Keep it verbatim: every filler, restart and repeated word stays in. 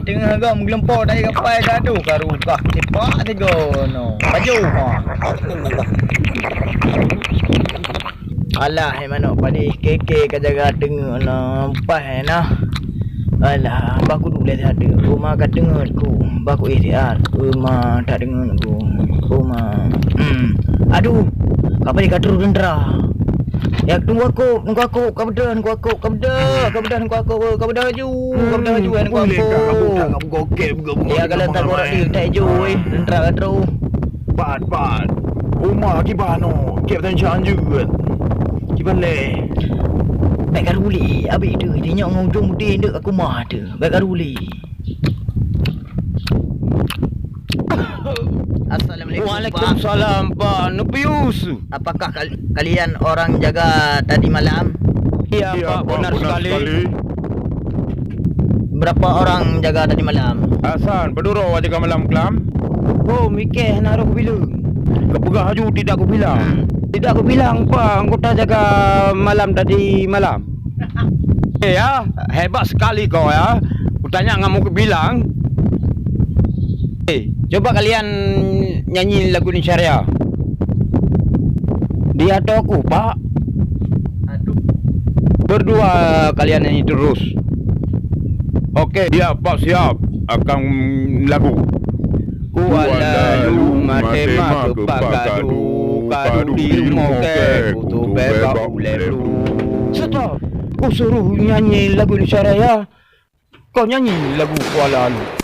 Teungoh gom geulumpo dari kapai gadoh ka rugah tipak tiga no. Baju ha. Alah, hai manok padeh, keke ka jaga teungeut na, paih na. Alah, bah kuduek lé sadeue, uma ka teungeut ku, bah ku istirahat, uma tak teungeut ku, uma. Hmm. Aduh, ka padeh ka trok teuntra. Ya, tunggu aku, tunggu aku, ka beudôh, tunggu aku, ka beudôh, ka beudôh, tunggu aku, ka beudôh laju, ka beudôh laju, tunggu aku. Uleh ka, ka buka, ka buka, okey, buka, buka, ya, buka, kalau buka, tak buka, buka, buka, eh. Tak jauh, eh, teuntra ka trok. Pat, pat. Uma kiban oh, kép tan shan jeuet. Kiban lé. Bèk ka ruli, abéh tu, jinyok ngon ujong udé deuk aku mah tu. Bèk ka ruli. Assalamualaikum, Pak. Waalaikumsalam, Pak Nupius. Apakah kal-, kalian orang jaga tadi malam? Iya, Pak, benar sekali. Berapa orang jaga tadi malam? Hasan, padum droe jaga malam klam? Oh, mikeh hana roh kubilang. Kau peugah laju tidak kubilang. Hmm. Tidak kubilang, Pak, anggota jaga malam tadi malam. Eh, ya, hebat sekali kau, ya. Kutanya nggak mau kubilang. Eh, coba kalian nyanyi lagu Indonesia Raya. Di atau aku, Pak? Aduh. Berdua kalian nyanyi terus. Oke, siap, Pak, siap. Akan lagu. Kuala Lumpur mate ma keupak kadu, kadu di rumoh kèe, kutubèe bak ulèe blu. Stop! Kusuruh nyanyi lagu Indonesia Raya, kau nyanyi lagu Kuala Lumpur.